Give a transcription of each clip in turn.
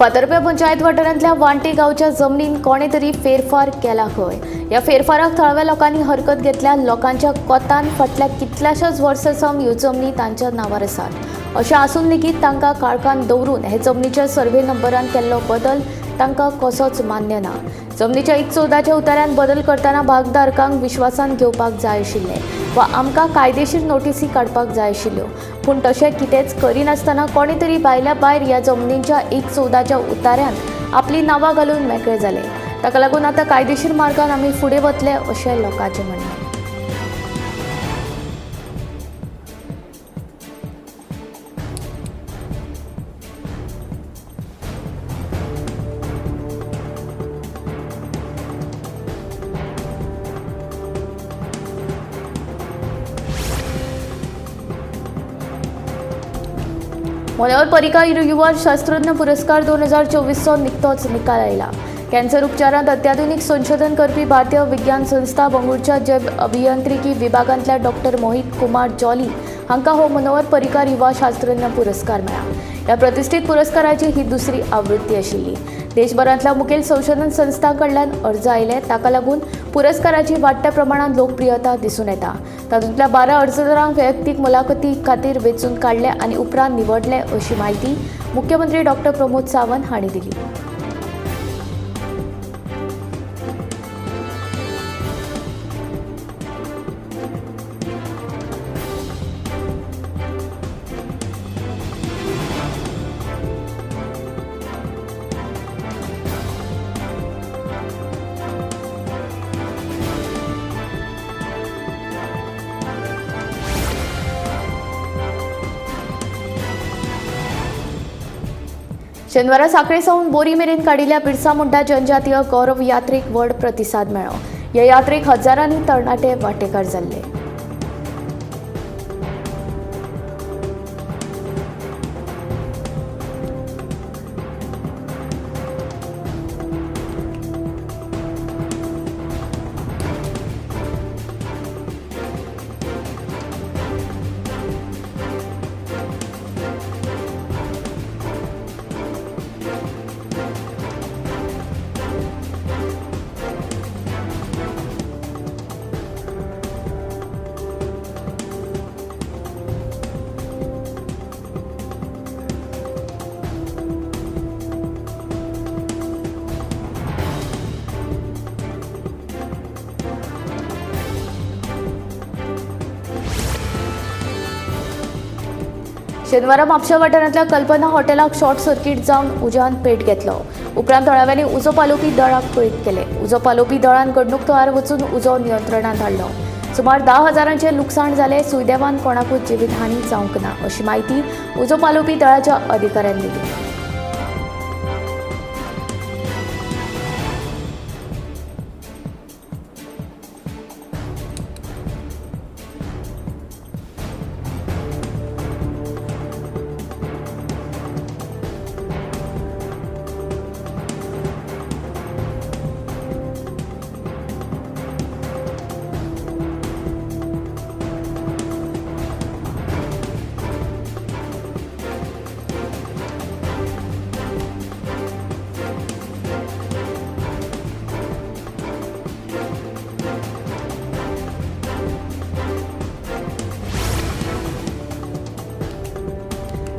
फातर्पें पंचायत वाठारांतल्या वांटे गांवच्या जमनीन कोणे तरी फेरफार केला खंय. ह्या फेरफाराक थळाव्या लोकांनी हरकत घेतल्या. लोकांच्या कोतान फाटल्या कितल्याशाच वर्सां सावन ह्यो जमनी तांच्या नांवार आसात. अशें आसून लेगीत तांकां काळखान दवरून हे जमनीच्या सर्वे नंबरान केल्लो बदल तांकां कसोच मान्य ना. जमनीच्या 1/14 उतार्यान बदल करतना भागधारकांक विश्वासान घेवपाक जाय आशिल्लें वा आमकां कायदेशीर नोटीसी काडपाक जाय आशिल्ल्यो, पूण तशें कितेंच करिनासतना कोणी तरी भायल्या भायर ह्या जमनींच्या 1/14 उतार्यांत आपलीं नांवां घालून मेकळे जाले. ताका लागून आतां कायदेशीर मार्गान आमी फुडें वतले अशें लोकांचें म्हणणें. मनोहर पर्रीकार युवा शास्त्रज्ञ पुरस्कार 2024चो निकतोच निकाल आयला. कॅन्सर उपचारांत अत्याधुनिक संशोधन करपी भारतीय विज्ञान संस्था बंगळुरूच्या जैव अभियांत्रिकी विभागांतल्या डॉक्टर मोहित कुमार जॉली हांकां हो मनोहर पर्रीकार युवा शास्त्रज्ञ पुरस्कार मेळ्ळा. ह्या प्रतिष्ठित पुरस्काराची ही दुसरी आवृत्ती आशिल्ली. देशभरांतल्या मुखेल संशोधन संस्थां कडल्यान अर्ज आयले. ताका लागून पुरस्काराची वाडट्या प्रमाणांत लोकप्रियता दिसून येता. तातूंतल्या 12 अर्जदारांक वैयक्तीक मुलाखती खातीर वेंचून काडले आनी उपरांत निवडले अशी म्हायती मुख्यमंत्री डॉक्टर प्रमोद सावंत हांणी दिली. शेनवारा साखळे सावन बोरी मेरेन काडिल्ल्या बिरसा मुंडा जनजातीय गौरव यात्रेक व्हड प्रतिसाद मेळ्ळो. ह्या यात्रेक हजारांनी तरणाटे वांटेकार जाल्ले. शेनवारा म्हापशा वाठारांतल्या कल्पना हॉटेलाक शॉर्ट सर्किट जावन उज्यान पेट घेतलो. उपरांत थळाव्यांनी उजो पालोवपी दळाक कळीत केलें. उजो पालोवपी दळान घडणूक थळार वचून उजो नियंत्रणांत हाडलो. सुमार 10 हजारांचें लुकसाण जालें. सुदैवान कोणाकूच जिवीतहानी जावंक ना अशी म्हायती उजो पालोवपी दळाच्या अधिकाऱ्यांनी दिली.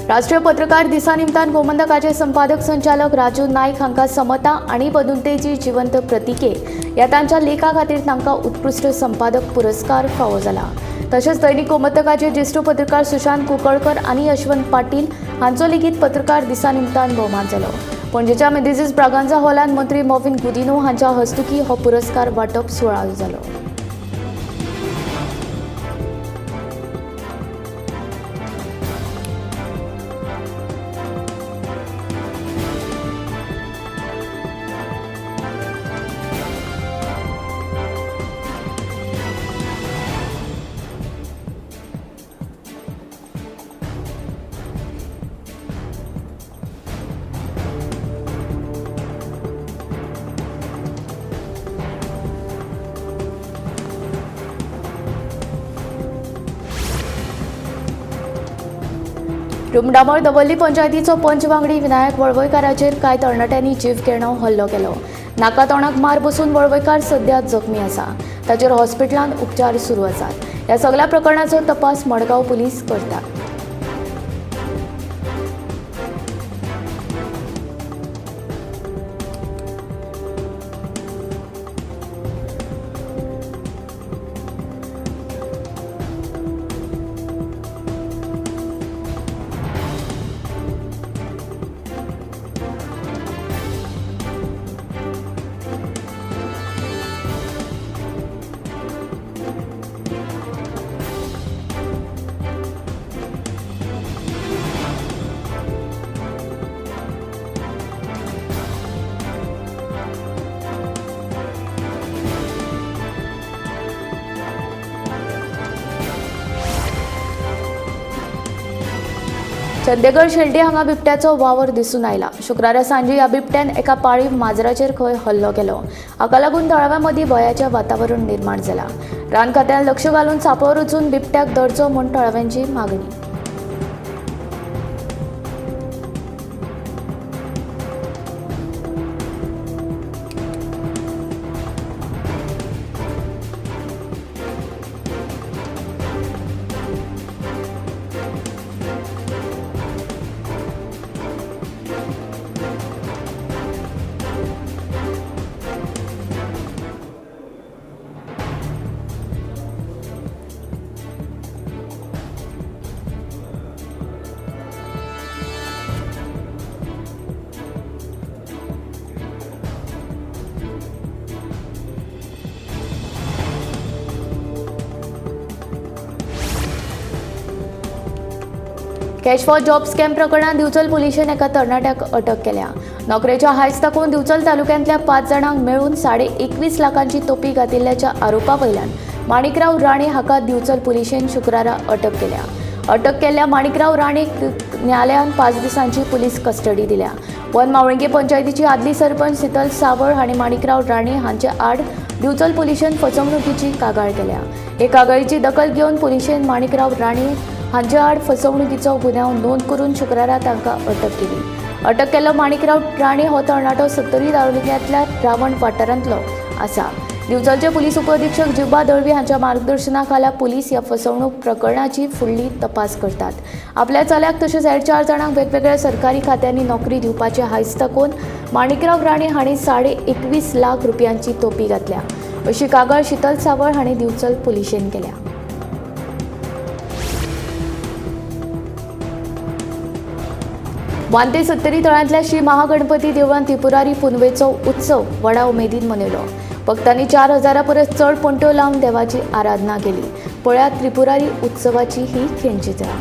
राष्ट्रीय पत्रकार दिसा निमतान गोमंतकाचे संपादक संचालक राजू नाईक हांकां समता आनी बदुंतेची जिवंत प्रतिके ह्या तांच्या लेखा खातीर तांकां उत्कृश्ट संपादक पुरस्कार फावो जाला. तशेंच दैनिक गोमंतकाचे ज्येश्ठ पत्रकार सुशांत कुंकळकर आनी यशवंत पाटील हांचो लेगीत पत्रकार दिसा निमतान भोवमान जालो. पणजेच्या मेनेझीस ब्रागांझा हॉलांत मंत्री मॉविन गुदिन्हो हांच्या हस्तुकीं हो पुरस्कार वांटप सुवाळो जालो. रुमडामळ दवर्ली पंचायतीचो पंच वांगडी विनायक वळवयकाराचेर कांय तरणाट्यांनी जीवघेणो हल्लो केलो. नाका तोंडाक मार बसून वळवयकार सध्या जखमी आसा. ताचेर हॉस्पिटलांत उपचार सुरू आसात. ह्या सगळ्या प्रकरणाचो तपास मडगांव पुलीस करतात. चंदेगड शेल्डी हांगा बिबट्याचो वावर दिसून आयला. शुक्रारा सांजे ह्या बिबट्यान एका पाळीव माजराचेर खंय हल्लो केलो. हाका लागून थळाव्यां मदीं भंयाचें वातावरण निर्माण जालां. रान खात्यान लक्ष घालून सापळो रचून बिबट्याक धरचो म्हूण थळाव्यांची मागणी. कॅश फॉर जॉब स्कॅम प्रकरणात दिवचल पुलिशेन एका तरणाट्याक अटक केल्या. नोकरेच्या हायस दाखोवन दिवचल तालुक्यांतल्या 5 जाणांक मेळून 21.5 लाखांची तोपी घातिल्ल्याच्या आरोपा वयल्यान माणिकराव राणे हाका दिवचल पुलिशेन शुक्रारा अटक केल्या. अटक केल्ल्या माणिकराव राणेक न्यायालयान 5 दिसांची पुलीस कस्टडी दिल्या. वन मावळंगे पंचायतीची आदली सरपंच शीतल सावळ हांणी माणिकराव राणे हांचे आड दिवचल पुलिशेन फसवणुकीची कागाळ केल्या. हे कागाळीची दखल घेवन पुलिशेन माणिकराव राणे हांचे आड फसवणुकीचो गुन्यांव नोंद करून शुक्रारा तांकां अटक केली. अटक केल्लो माणिकराव राणे हो तरणाटो सत्तरी तालुक्यांतल्या रावण वाठारांतलो आसा. दिवचलचे पुलीस उपअधीक्षक जिबा दळवी हांच्या मार्गदर्शनाखाला पुलीस ह्या फसवणूक प्रकरणाची फुडली तपास करतात. आपल्या चल्याक तशेंच हेर 4 जाणांक वेगवेगळ्या सरकारी खात्यांनी नोकरी दिवपाचे हायस दाखोवन माणिकराव राणे हांणी 21.5 लाख रुपयांची तोपी घातल्या अशी कागाळ शीतल सावळ हांणी दिवचल पुलिशेन केल्या. वांते सत्तरी तळांतल्या श्री महागणपती देवळांत त्रिपुरारी पुनवेचो उत्सव व्हडा उमेदीन मनयलो. भक्तांनी 4000 परस चड पणट्यो लावन देवाची आराधना केली. पळयात त्रिपुरारी उत्सवाची ही खिणचित्रां.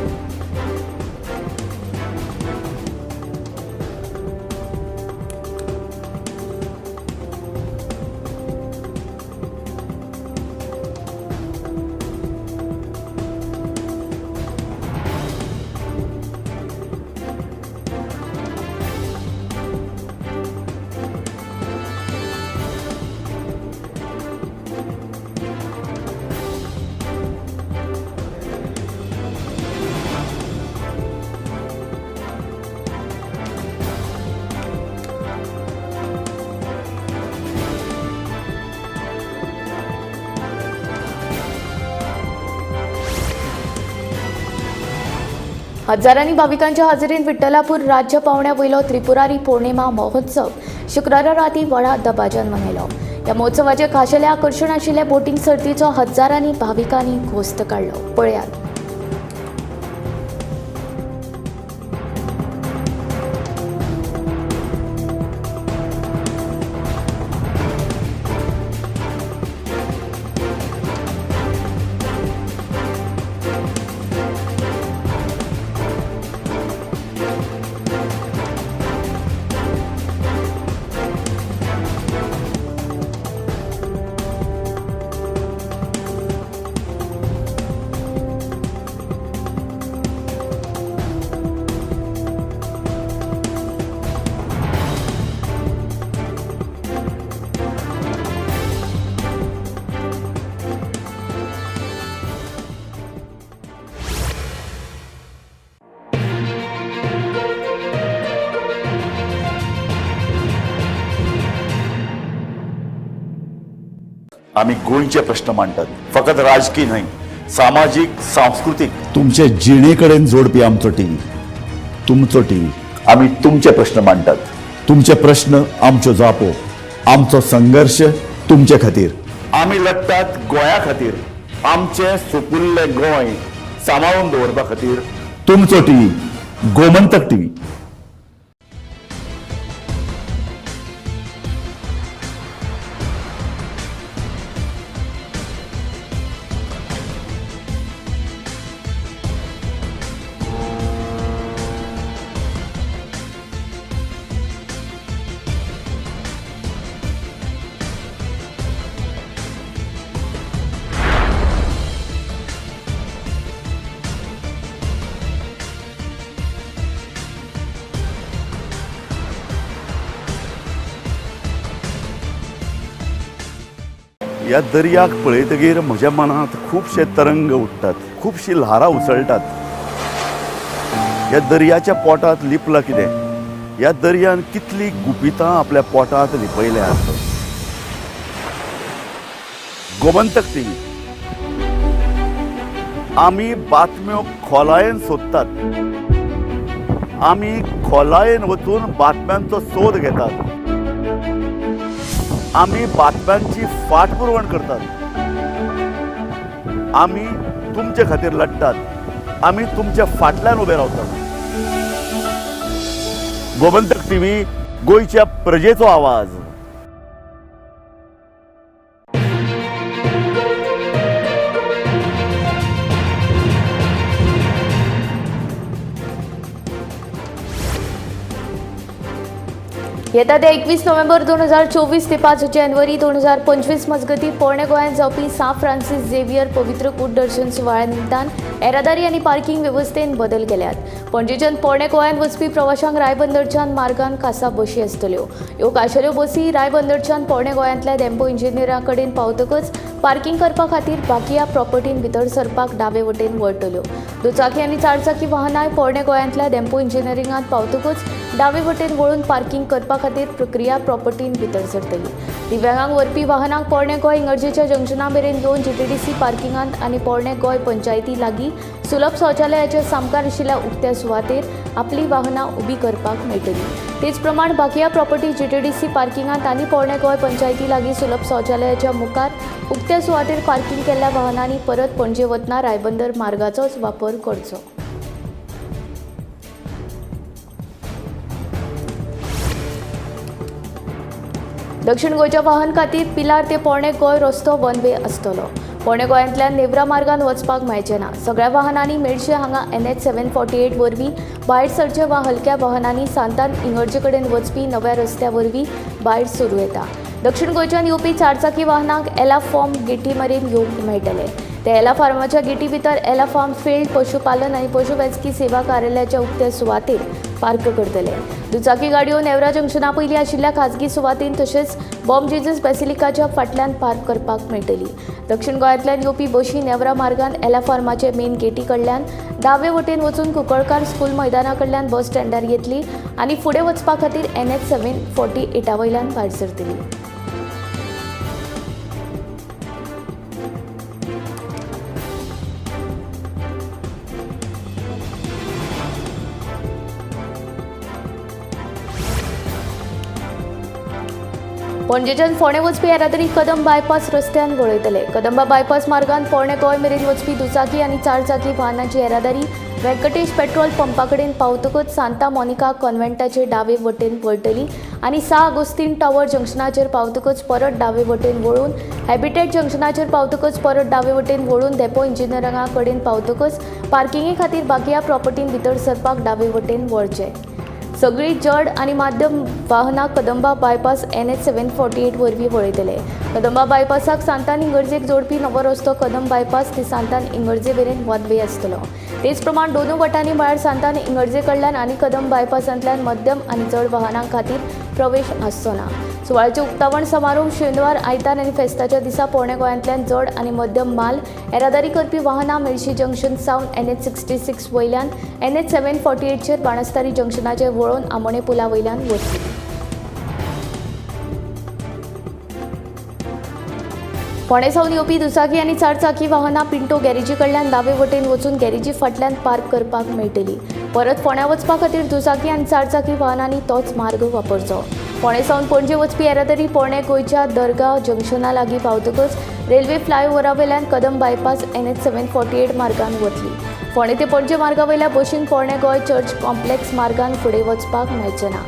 हजारांनी भाविकांच्या हाजेरीन विठ्ठलापूर राज्य पावण्या वयलो त्रिपुरारी पौर्णिमा महोत्सव शुक्रारा राती व्हडा दबाज्यान मनयलो. ह्या महोत्सवाचें खाशेलें आकर्शण आशिल्ले बोटींग सर्तीचो हजारांनी भाविकांनी घोस्त काडलो. पळयात. आमी गोंयचे प्रश्न मांडटात, फकत राजकीय न्हय, सामाजीक, सांस्कृतीक, तुमचे जिणे कडेन जोडपी आमचो टीव्ही, तुमचो टीव्ही. आमी तुमचे प्रश्न मांडटात, तुमचे प्रश्न आमच्यो जापो, आमचो संघर्श तुमचे खातीर. आमी लडटात गोंया खातीर, आमचें सुपुल्लें गोंय सांबाळून दवरपा खातीर. तुमचो टीव्ही, गोमंतक टीव्ही. ह्या दर्याक पळयतगीर म्हज्या मनांत खुबशे तरंग उठ्ठात, खुबशीं ल्हारां उसळटात. ह्या दर्याच्या पोटांत लिपलां कितें? ह्या दर्यान कितलीं गुपितां आपल्या पोटांत लिपयल्यात? गोमंतक टीव्ही, आमी बातम्यो खोलायेन सोदतात, आमी खोलायेन वचून बातम्यांचो सोद घेतात, आमी बातम्यांची फाटपुरवण करतात, आमी तुमचे खातीर लडटात, आमी तुमच्या फाटल्यान उबे रावतात. गोमंतक टीव्ही, गोंयच्या प्रजेचो आवाज. येता ते 21 नोव्हेंबर 2024 ते 5 जानेवारी 2025 मजगतीं पोरणे गोंयांत जावपी सांत फ्रांसीस झेवियर पवित्र कूट दर्शन सुवाळ्या निमतान येरादारी आनी पार्किंग वेवस्थेंत बदल केल्यात. पणजेच्यान पोरणे गोंयांत वचपी प्रवाशांक रायबंदरच्यान मार्गान खासा बशी आसतल्यो. ह्यो खाशेल्यो बसी रायबंदरच्यान पोरणे गोंयांतल्या डेम्पो इंजिनियरा कडेन पावतकच पार्किंग करपा खातीर बाकिया प्रॉपर्टीन भितर सरपाक डावे वटेन वळटल्यो. दुचाकी आनी चारचाकी वाहनांय पोरणे गोंयांतल्या डेम्पो इंजिनियरिंगांत पावतकच डावे वटेन वळून पार्किंग करपा खातीर प्रक्रिया प्रॉपर्टीन भितर सरतली. दिव्यांगांक व्हरपी वाहनांक पोरणे गोंय इगर्जेच्या जंक्शना मेरेन येवन जीटीडीसी पार्किंगांत आनी पोरणे गोंय पंचायती लागीं सुलभ शौचालयाच्या सामकार आशिल्ल्या उक्त्या सुवातेर आपली वाहनां उबी करपाक मेळटली. तेच प्रमाण बाकिया प्रॉपर्टी जीटीडीसी पार्किंगांत आनी पोरणे गोंय पंचायती लागीं सुलभ शौचालयाच्या मुखार उक्त्या सुवातेर पार्किंग केल्ल्या वाहनांनी परत पणजे वतना रायबंदर मार्गाचोच वापर करचो. दक्षिण गोंयच्या वाहन खातीर पिलार ते पोरणे गोंय रस्तो वन वे आसतलो. पोरणे गोंयांतल्यान नेवरा मार्गान वचपाक मेळचें ना. सगळ्या वाहनांनी मेडशे हांगा NH 748 वरवीं भायर सरचे वा हलक्या वाहनांनी सांतान इगर्जे कडेन वचपी नव्या रस्त्या वरवीं भायर सरूं येता. दक्षिण गोंयच्यान येवपी चारचाकी वाहनांक एला फॉर्म गेटी मेरेन येवंक मेळटलें. ते एला फार्माच्या गेटी भितर एला फार्म फिल्ड पशुपालन आनी पशुवैजकी सेवा कार्यालयाच्या उक्त्या सुवातेर पार्क करतले. दुचाकी गाडयो नेवरा जंक्शना पयलीं आशिल्ल्या खाजगी सुवातीन तशेंच बॉम जेजस बेसिलिकाच्या फाटल्यान पार्क करपाक मेळटली. दक्षिण गोंयांतल्यान येवपी बशी नेवरा मार्गान एला फार्माचे मेन गेटी कडल्यान दावे वटेन वचून कुंकळकार स्कूल मैदाना कडल्यान बस स्टँडार येतली आनी फुडें वचपा खातीर NH 748 वयल्यान भायर सरतली. पणजेच्यान फोंडें वचपी येरादारी कदंब बायपास रस्त्यान वळयतले. कदंबा बायपास मार्गान पोरणे गोंय मेरेन वचपी दुचाकी आनी चारचाकी वाहनांची येरादारी व्यंकटेश पेट्रोल पंपा कडेन पावतकच सांता मोनिका कॉन्व्हेंटाचे डावे वटेन वळटली आनी सा आगोस्तीन टॉवर जंक्शनाचेर पावतकच परत डावे वटेन वळून हॅबिटेट जंक्शनाचेर पावतकच परत डावे वटेन वळून डेपो इंजिनियरिंगा कडेन पावतकच पार्किंगे खातीर बाकिया प्रॉपर्टीन भितर सरपाक डावे वटेन वळचें. सगळी जड आनी माध्यम वाहनां कदंबा बायपास NH 748 वरवीं वळयतले. कदंबा बायपासाक सांतान इगर्जेक जोडपी नवो रस्तो कदंब बायपास ते सांतान इगर्जे मेरेन वन वे आसतलो. तेच प्रमाण दोनूय वटांनी म्हळ्यार सांतान इगर्जे कडल्यान आनी कदंब बायपासांतल्यान मध्यम आनी जड वाहनां खातीर प्रवेश आसचो ना. सुवाळ्याचें उक्तावण समारोह शेनवार, आयतार आनी फेस्ताच्या दिसा पोरणे गोंयांतल्यान जड आनी मध्यम माल येरादारी करपी वाहनां मेळशी जंक्शन सावन NH 66 वयल्यान NH 748चेर बाणस्तारी जंक्शनाचेर वळोवन आमोणे पुला वयल्यान वतली. फोंडें सावन येवपी दुचाकी आनी चारचाकी वाहनां पिंटो गॅरेजी कडल्यान दावे वटेन वचून गॅरेजी फाटल्यान पार्क करपाक मेळटली. परत फोंड्यां वचपा खातीर दुचाकी आनी चारचाकी वाहनांनी तोच मार्ग वापरचो. फोंडें सावन पणजे वचपी येरादारी पोरणे गोंयच्या दर्गा जंक्शना लागीं पावतकच रेल्वे फ्लायओव्हरा वयल्यान कदम बायपास NH 748 मार्गान वतली. फोंडें ते पणजे मार्गा वयल्या बशींक पोरणे गोंय चर्च कॉम्प्लेक्स मार्गान फुडें वचपाक मेळचें ना.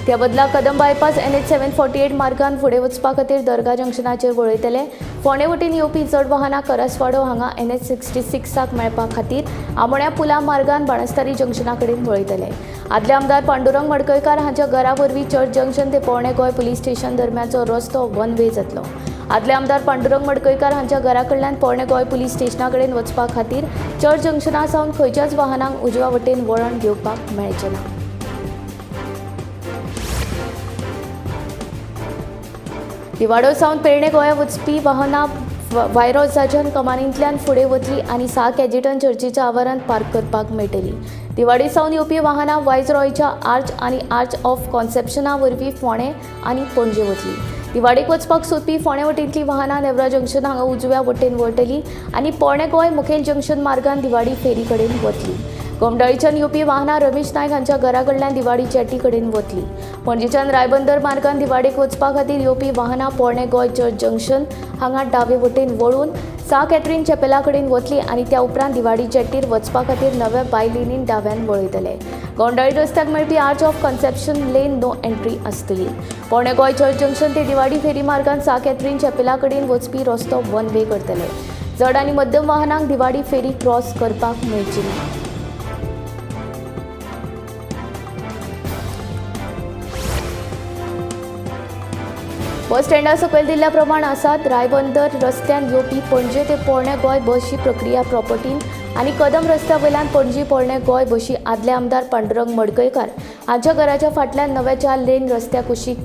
त्या बदला कदम बायपास NH 748 मार्गान फुडें वचपा खातीर दर्गा जंक्शनाचेर वळयतले. फोंडें वटेन येवपी चड वाहनां करासवाडो हांगा NH 66 मेळपा खातीर आमोण्या पुला मार्गान बाणस्तारी जंक्शना कडेन वळयतले. आदले आमदार पांडुरंग मडकयकार हांच्या घरा वरवीं चर्च जंक्शन ते पोरणे गोंय पुलीस स्टेशन दरम्यानचो रस्तो वन वे जातलो. आदले आमदार पांडुरंग मडकयकार हांच्या घरा कडल्यान पोरणे गोंय पुलीस स्टेशना कडेन वचपा खातीर चर्च जंक्शना सावन खंयच्याच वाहनांक उजव्या वटेन वळण घेवपाक मेळचें ना. दिवाडो सावन पेडणे गोंया वचपी वाहनां वायरोजाच्यान कमानींतल्यान फुडें वतली आनी सा कॅजिटन चर्चीच्या आवारांत पार्क करपाक मेळटली. दिवाडी सावन येवपी वाहनां वायजरॉयच्या आर्च आनी आर्च ऑफ कॉन्सेप्शना वरवीं फोंडें आनी पणजे वतली. दिवाडीक वचपाक सोदपी फोंडें वटेंतलीं वाहनां नेवरा जंक्शन हांगा उजव्या वटेन वळटली आनी पोरणे गोंय मुखेल जंक्शन मार्गान दिवाडी फेरी कडेन वतली. गोमडाळीच्यान येवपी वाहनां रमेश नायक हांच्या घरा कडल्यान दिवाडी चेटी कडेन वतली. पणजेच्यान रायबंदर मार्गान दिवाडीक वचपा खातीर येवपी वाहनां पोरणे गोंय चर्च जंक्शन हांगा डावे वटेन वळून सा कॅथरीन चॅपेला कडेन वतली आनी त्या उपरांत दिवाडी जेटीर वचपा खातीर नव्या बायलेनीन डाव्यान वळयतले. गोंडाळी रस्त्याक मेळपी arch of conception lane no entry आसतली. पोरणे गोंय चर्च जंक्शन ते दिवाडी फेरी मार्गान सा कॅथरीन चॅपेला कडेन वचपी रस्तो वन वे करतले. जड आनी मध्यम वाहनांक दिवाडी फेरी क्रॉस करपाक मेळची ना. बस स्टँडा सकयल दिल्ल्या प्रमाण आसात. रायबंदर रस्त्यान येवपी पणजे ते पोरणे गोंय बशी प्रक्रिया प्रॉपर्टीन आनी कदम रस्त्या वयल्यान पणजी पोरणे गोंय बशी आदले आमदार पांडुरंग मडकयकार हांच्या घराच्या फाटल्यान नव्या 4 लेन रस्त्या कुशीक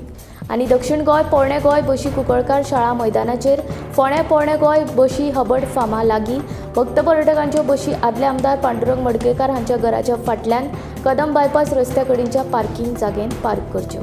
आनी दक्षिण गोंय पोरणे गोंय बशी कुंकळकार शाळा मैदानाचेर फोंडें पोरणे गोंय बशी हबड फार्मा लागीं भक्त पर्यटकांच्यो बशी आदले आमदार पांडुरंग मडकयकार हांच्या घराच्या फाटल्यान कदम बायपास रस्त्या कडेनच्या पार्किंग जागेंत पार्क करच्यो.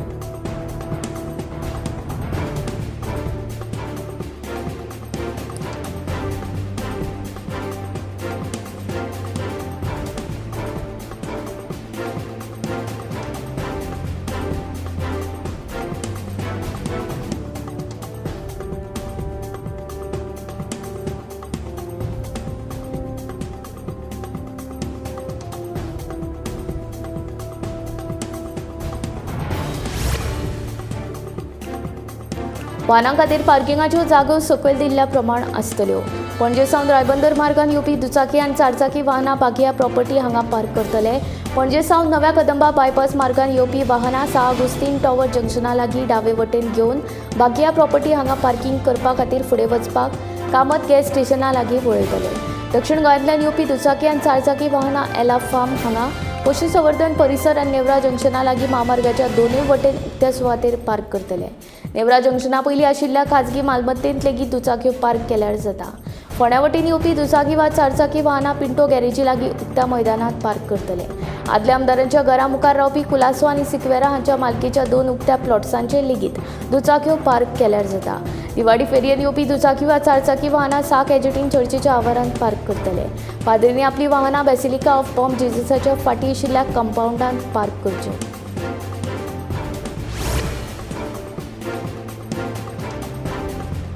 वाहनां खातीर पार्किंगाच्यो जागो सकयल दिल्ल्या प्रमाण आसतल्यो. पणजे सावन रायबंदर मार्गान येवपी दुचाकी आनी चारचाकी वाहनां बागिया प्रॉपर्टी हांगा पार्क करतले. पणजे सावन नव्या कदंबा बायपास मार्गान येवपी वाहनां सा आगुस्तीन टॉवर जंक्शना लागीं डावे वटेन घेवन बागिया प्रॉपर्टी हांगा पार्किंग करपा खातीर फुडें वचपाक कामत गॅस स्टेशना लागीं वळयतले. दक्षिण गोंयांतल्यान येवपी दुचाकी आनी चारचाकी वाहनां एला फार्म हांगा पशुसंवर्धन परिसर आनी नेवरा जंक्शना लागीं म्हामार्गाच्या दोनूय वटेन उक्त्या सुवातेर पार्क करतले. नेवरा जंक्शना पयलीं आशिल्ल्या खाजगी मालमत्तेंत लेगीत दुचाक्यो पार्क केल्यार जाता. फोंड्या वटेन येवपी दुचाकी वा चारचाकी वाहनां पिंटो गॅरेजी लागीं उक्त्या मैदानांत पार्क करतले. आदल्या आमदारांच्या घरा मुखार रावपी कुलासो आनी सिक्वेरा हांच्या मालकीच्या 2 उक्त्या प्लॉट्सांचेर लेगीत दुचाक्यो पार्क केल्यार जाता. दिवाडी फेरयेन येवपी दुचाकी वा चारचाकी वाहनां सा कॅजेटीन चर्चीच्या आवारांत पार्क करतले. पाद्रींनी आपलीं वाहनां बेसिलिका ऑफ बॉम जेजसाच्या फाटीं आशिल्ल्या कंपावंडांत पार्क करच्यो.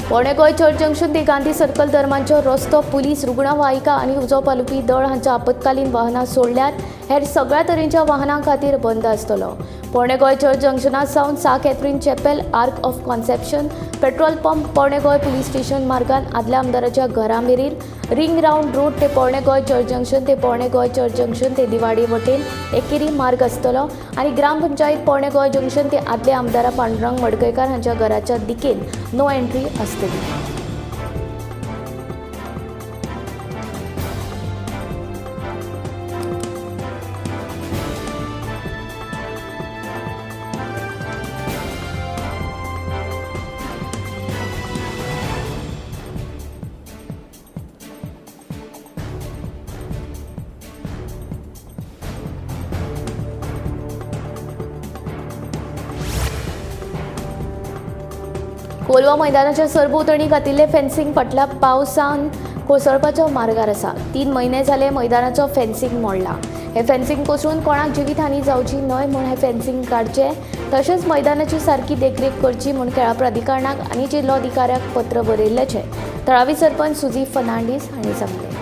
पोरणे गोंय चर्च जंक्शन ते गांधी सर्कल दरम्यानचो रस्तो पुलीस रुग्णवाहिका आनी उजो पालोवपी दळ हांच्या आपत्कालीन वाहनां सोडल्यार हेर सगळ्या तरेच्या वाहनां खातीर बंद आसतलो. पोरणे गोंय चर्च जंक्शना सावन सा Catherine chapel, arch of conception, petrol pump, पोरणे गोंय पुलीस स्टेशन मार्गान आदल्या आमदाराच्या घरा मेरेन रिंग रावंड रोड ते पोरणे गोंय चर्च जंक्शन ते पोरणे गोंय चर्च जंक्शन ते दिवाडी वटेन एकेरी मार्ग आसतलो आनी ग्रामपंचायत पोरणे गोंय जंक्शन ते आदले आमदारा पांडुरंग मडकयकार हांच्या घराच्या दिकेन नो एंट्री आसतली. कोलवा मैदानाच्या सरभोंवतणी घातिल्लें फेन्सिंग फाटल्या पावसान कोसळपाच्या मार्गार आसा. 3 म्हयने जाले मैदानाचो फेन्सिंग मोडला. हे फेन्सिंग कोसळून कोणाक जिवीत हानी जावची न्हय म्हूण हे फेन्सिंग काडचें, तशेंच मैदानाची सारकी देखरेख करची म्हूण खेळां प्राधिकरणाक आनी जिल्लोधिकाऱ्याक पत्र बरयल्ल्याचें थळावी सरपंच सुजी फर्नांडीस हांणी सांगलें.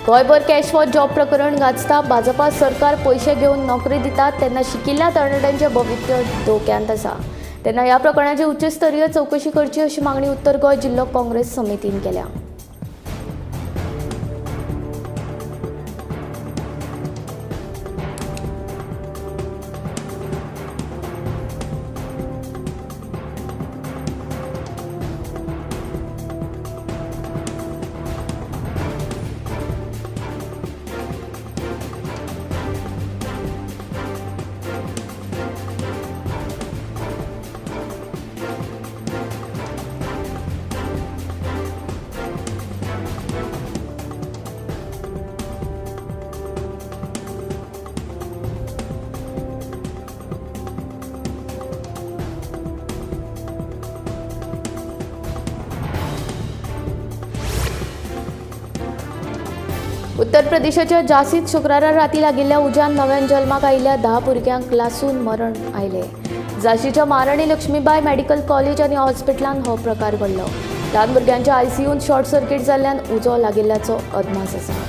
गोंयभर कॅश फॉर जॉब प्रकरण गाजता. भाजपा सरकार पयशे घेवन नोकरी दितात तेन्ना शिकिल्ल्या तरणाट्यांचें भवितव्य धोक्यांत आसा. तेन्ना ह्या प्रकरणाची उच्चस्तरीय चवकशी करची अशी मागणी उत्तर गोंय जिल्लो काँग्रेस समितीन केल्या. उत्तर प्रदेशाच्या झांसीत शुक्रारा राती लागिल्ल्या उज्यान नव्यान जल्माक आयिल्ल्या 10 भुरग्यांक लासून मरण आयलें. झांसीच्या महाराणी लक्ष्मीबाई मेडिकल कॉलेज आनी हॉस्पिटलांत हो प्रकार घडलो. ल्हान भुरग्यांच्या आयसीयूंत शॉर्ट सर्किट जाल्ल्यान उजो लागिल्ल्याचो अदमास आसा.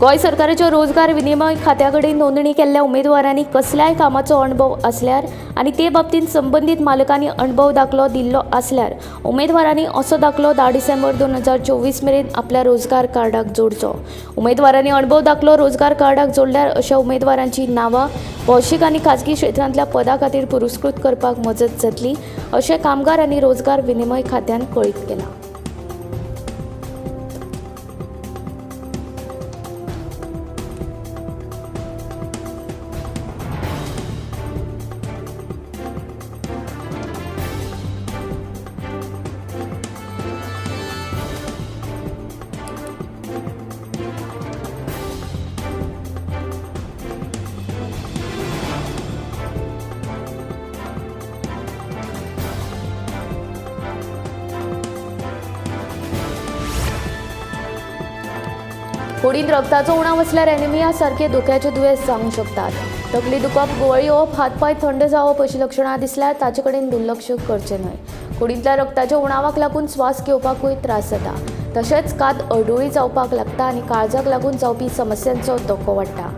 गोंय सरकाराच्या रोजगार विनिमय खात्या कडेन नोंदणी केल्ल्या उमेदवारांनी कसल्याय कामाचो अणभव आसल्यार आनी ते बाबतींत संबंदीत मालकांनी अणभव दाखलो दिल्लो आसल्यार उमेदवारांनी असो दाखलो 10 डिसेंबर 2024 मेरेन आपल्या रोजगार कार्डाक जोडचो. उमेदवारांनी अणभव दाखलो रोजगार कार्डाक जोडल्यार अशा उमेदवारांची नांवां भौशीक आनी खाजगी क्षेत्रांतल्या पदां खातीर पुरस्कृत करपाक मजत जातली अशें कामगार आनी रोजगार विनिमय खात्यान कळीत केलां. कुडींत रक्ताचो उणाव आसल्यार एनिमिया सारके धोक्याचे दुयेंस जावंक शकतात. तकली दुखप, गुंवळी येवप, हातपांय थंड जावप अशी लक्षणां दिसल्यार ताचे कडेन दुर्लक्ष करचें न्हय. कुडींतल्या रक्ताच्या उणावाक लागून स्वास घेवपाकूय त्रास जाता, तशेंच कात अडुळी जावपाक लागता आनी काळजाक लागून जावपी समस्यांचो धोको वाडटा.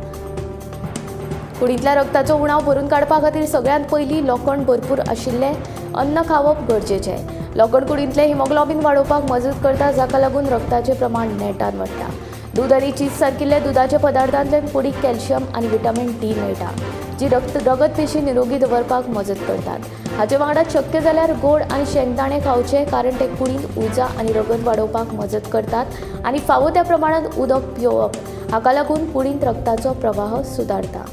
कुडींतल्या रक्ताचो उणाव भरून काडपा खातीर सगळ्यांत पयलीं लोखण भरपूर आशिल्लें अन्न खावप गरजेचें. लोखण कुडींतलें हिमोग्लोबीन वाडोवपाक मजत करता, जाका लागून रक्ताचें प्रमाण नेटान वाडटा. दूद आनी चीज सारकिल्ल्या दुदाच्या पदार्थांतल्यान कुडीक कॅल्शियम आनी विटामीन डी मेळटा, जी रगतपेशी निरोगी दवरपाक मजत करतात. हाचे वांगडा शक्य जाल्यार गोड आनी शेंगदाणे खावचे, कारण ते कुडींत उर्जा आनी रगत वाडोवपाक मजत करतात आनी फावो त्या प्रमाणांत उदक पिवप, हाका लागून कुडींत रक्ताचो प्रवाह सुदारता.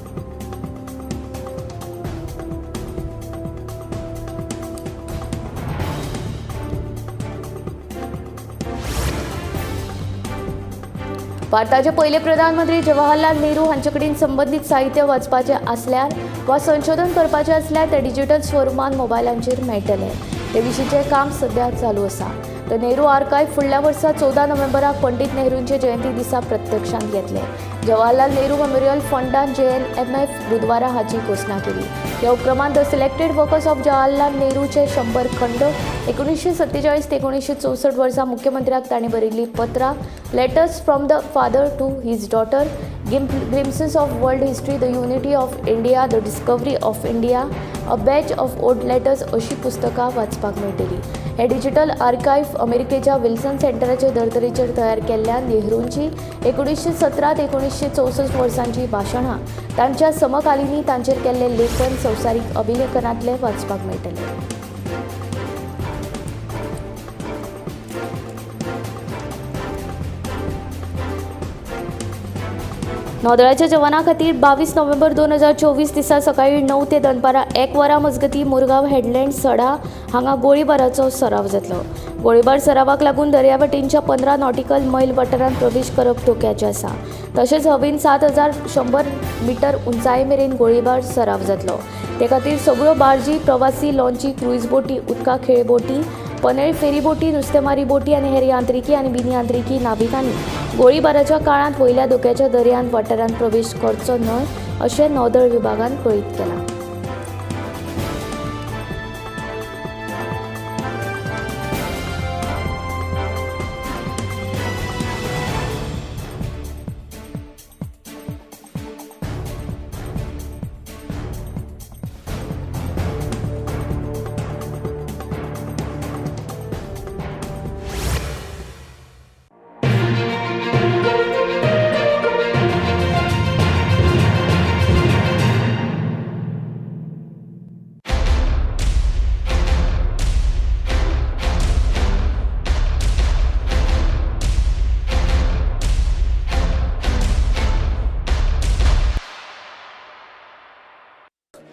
भारताचे पयले प्रधानमंत्री जवाहरलाल नेहरू हांचे कडेन संबंदीत साहित्य वाचपाचें आसल्यार वा संशोधन करपाचें आसल्यार तें डिजिटल स्वरुपान मोबायलांचेर मेळटलें. ते विशींचें काम सध्या चालू आसा. The Nehru आर्कायव फुडल्या वर्सा 14 नोव्हेंबराक पंडित नेहरूंचे जयंती दिसा प्रत्यक्षांत घेतले. जवाहरलाल नेहरू मेमोरियल फंडान JNMF बुधवारा हाची घोशणा केली. ह्या उपक्रमांत the selected works of Jawaharlal नेहरूचे 100 खंड 1947 ते 1964 वर्सा मुख्यमंत्र्याक तांणी बरयल्लीं पत्रां, letters from the father to his daughter, glimpses of world history, the unity of India, the discovery of India, a batch of old letters अशी पुस्तकां वाचपाक मेळटली. हे डिजिटल आर्कायव्ह अमेरिकेच्या विल्सन सेंटराचे धर्तरेचेर तयार केल्ल्या नेहरूंची 1917 ते 1964 वर्सांची भाशणां, तांच्या समकालिनी तांचेर केल्ले लेखन संवसारीक अभिलेखनांतले वाचपाक मेळटले. नौदळाच्या जवानां खातीर 22 नोव्हेंबर 2024 दिसा सकाळीं 9 ते दनपारां 1 वरां मजगतीं मुरगांव हेडलँड सडा हांगा गोळीबाराचो सराव जातलो. गोळीबार सरावाक लागून दर्यावटेनच्या 15 नॉटिकल मैल वाठारांत प्रवेश करप धोक्याचें आसा. तशेंच हवेन 7100 मिटर उंचाये मेरेन गोळीबार सराव जातलो. ते खातीर सगळ्यो बार्जी, प्रवासी लॉंची, क्रुईज बोटी, उदका खेळ बोटी, पनेळ फेरीबोटी, नुस्तेमारी बोटी आनी हेर यांत्रिकी आनी बिनयांत्रिकी नाविकांनी गोळीबाराच्या काळांत वयल्या धोक्याच्या दर्यांत वाठारांत प्रवेश करचो न्हय अशें नौदळ विभागान कळीत केलां.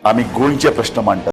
आमी गोंयचे प्रश्न मांडटात.